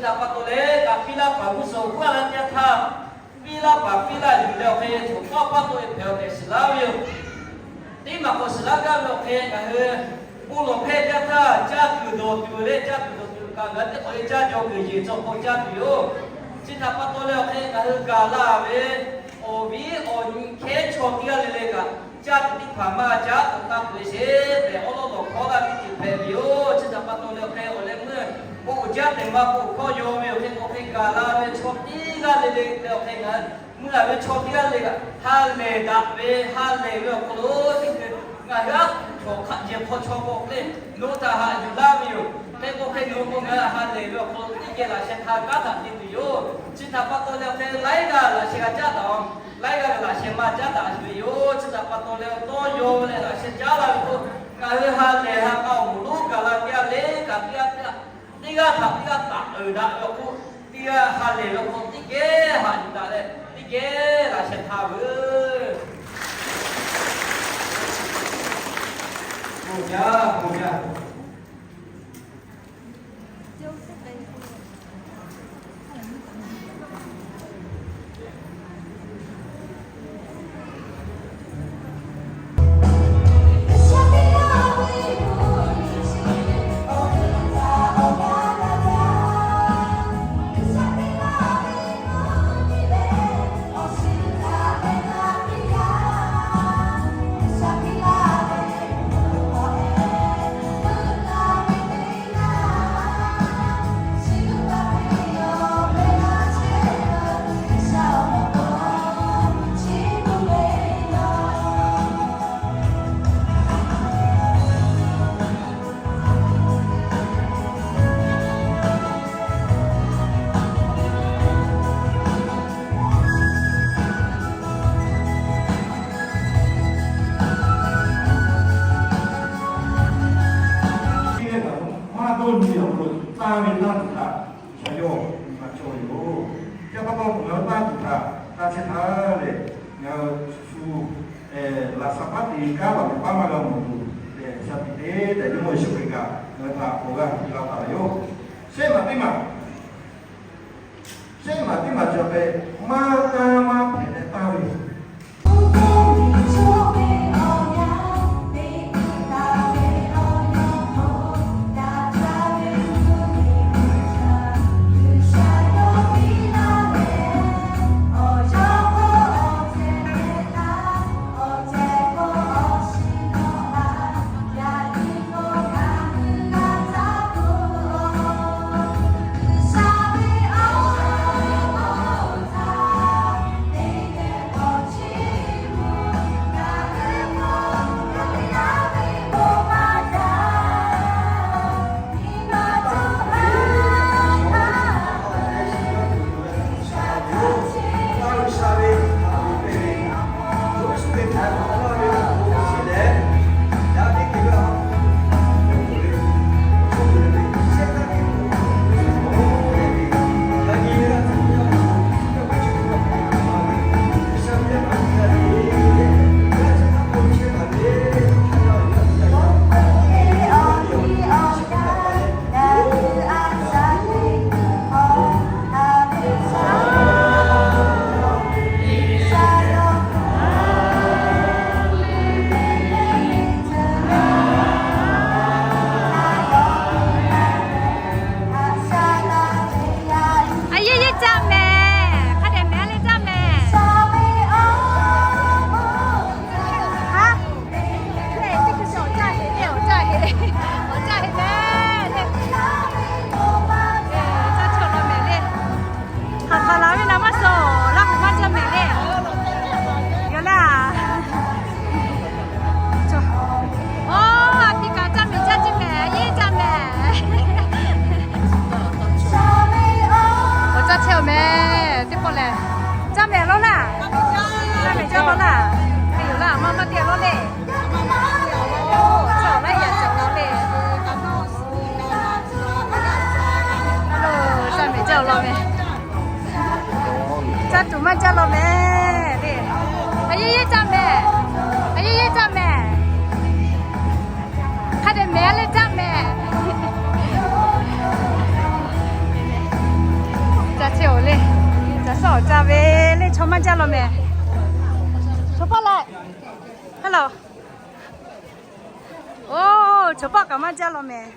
Htaꞈ pa taw leh kaꞈ piˇ laˇ paˍ g'uˇ suhˍ g'aˇ laˇ teˇ htaˇ, piˇ laˇ paˍ piˇ laˇ yuˬ leh awˬ hk'e, htoꞈ k'aˆ paˇ k'oˆ ve hpehꞈ awˬ tehˬ shiˍ laˇ ve yoˬ. Teˇ maˬ k'awꞈ shiˍ laˇ gaˇ ve awˬ hk'e ngaˬ hui bon lawˬ hpehˇ teˇ htaˇ, caˇ tuˬ dawˬ tuˬ leh caˇ tuˬ dawˬ tuˬ kaꞈ ngaˬ hui teˇ hk'awꞈ leh caˇ jaw kuiˬ yeˬ tcuh hk'aw caˇ tuˬ yoˬ. Chi htaꞈ pa taw leh awˬ hk'e ngaˬ hui gaˬ la ve awˬ viˉ awˬ nyi hkehˉ chaw teˇ g'aˇ le le kaꞈ, caˇ tuˬ teˇ hpaˍ maˇ caˉ k'awꞈ taˇ peuˬ sheˍ tehꞈ, awˉ lawˉ lawˬ hkawˇ laˇ ve teˇ ceuˬ hpehꞈ ve yoˬ. Chi htaꞈ pa taw leh awˬ hk'e awˬ leh meuˇ bon uiˍ jaˇ tehˬ ma bon hkawˇ yaw ve awˬ hk'e k'awꞈ hk'e gaˬ la ve chaw teˇ g'aˇ le le leh awˬ hk'e ngaˬ hui mui a ve chaw teˇ g'aˇ le kaꞈ ha lehˬ daꞈ ve, ha lehˬ ve awˬ hk'aw lo teˇ hkui ngaˬ hui aˉ htaw hk'aˆ jehˬ hk'aw chaw k'o le, nawˬ hui htaꞈ haꞈ yuˬ laˇ ve yoˬ. Hk'e k'o hk'e nawˬ hui k'o ngaˬ hui ha lehˬ ve awˬ hk'aw lo teˇ geh laꞈ sheh htaˇ kanˉ htaꞈ te tuˬ yoˬ. Chi htaꞈ pa taw leh awˬ hk'e laiˉ g'aˇ laꞈ sheh g'a caˉ taˍ-oˬ. Laiˉ g'aˇ ve laꞈ sheh maˇ caˉ taˍ ve yoˬ. Chi htaꞈ pa taw leh awˬ tawˇ yaw leh laꞈ sheh caˉ la ve k'o, ngaˬ hui ha lehˬ ha k'a awˬ moˍ lonˉ gaˬ la teˇ g'aˇ le kaꞈ teˇ g'aˇ teˇ g'aˇ, teˇ g'aˇ htaꞈ teˇ g'aˇ taˍ uiˍ daꞈ ve awˬ hk'oˆ, teˇ g'aˇ ha lehˬ ve awˬ hk'aw teˇ geh haꞈ yuˬ daꞈ leh teˇ geh laꞈ sheh htaˇ veuˬ. Bon jaˇ, bon jaˇ. Maˇ dawˇ nyi awˬ hk'aw lo tanˇ ve tanˇ tuˬ htaꞈ G'uiˬsha yawˇ nyi ma cawˇ ve yoˬ. Chi pa taw ngaˬ hui tanˇ tuˬ htaꞈ tanˇ chehˇ htaˇ lehˬ, ngaˬ hui shu shu laꞈ shaˍ paˉ te kanˉ laˬ ve paˉ maˇ g'a mawˬ tuˬ lehˬ, G'uiˬsha tiꞈ te tehꞈ Jawˇmawˇ Yeˍsuˆ Hkriꞈ kaꞈ ngaˬ hui htaꞈ awˬ g'aˇ piˇ laˇ taˍ ve yoˬ. Shehˆ maˬ teˇ maˬ, shehˆ maˬ teˇ maˬ cawˬ hk'e, maˇ tanˇ maˇ hpehꞈ leh tanˇ ve A yehˇ yehˇ caˇ mehˍ. Hk'a dehꞈ mehˍ le caˇ mehˍ. Haˉ, teˇ hkui chi awˬ caˇ heꞈ le, awˬ caˇ heꞈ, awˬ caˇ heꞈ mehˍ le. Caˇ chehˇ awˬ lawn mehˍ le. Hk'aˬ hk'aˬ la ve naˍ maˇ suh, Laˇ huˍ maˇ caˇ mehˍ le. Yaꞈ le a. Oˇ, a hpi kaꞈ caˇ mehˍ, caˇ ceˇ mehˍ, a yehˇ caˇ mehˍ. Awˬ caˇ chehˇ awˬ mehˍ teˇ pawˆ lehˬ, caˇ mehˍ lawˇ laˇ. Caˇ mehˍ caˇ lawˇ laˇ. Hk'e yoˬ laˇ, maˇ maˇ te lawˇ le. Oˇ, caˇ laˇ yaꞈ cawˬ laˇ le. Caˇ mehˍ caˇ awˬ lawn mehˍ. Caˇ tuˬ maˇ caˇ law mehˍ le. A yehˇ yehˇ caˇ mehˍ. A yehˇ yehˇ caˇ mehˍ. Hk'a dehꞈ mehˍ le caˇ mehˍ. le, caˬ suhˉ awˬ ca ve le, chaw maˇ jaˇ law mehˍ. Chaw paˆ la. Hello. O, chaw paˆ kaꞈ maˇ jaˇ law mehˍ.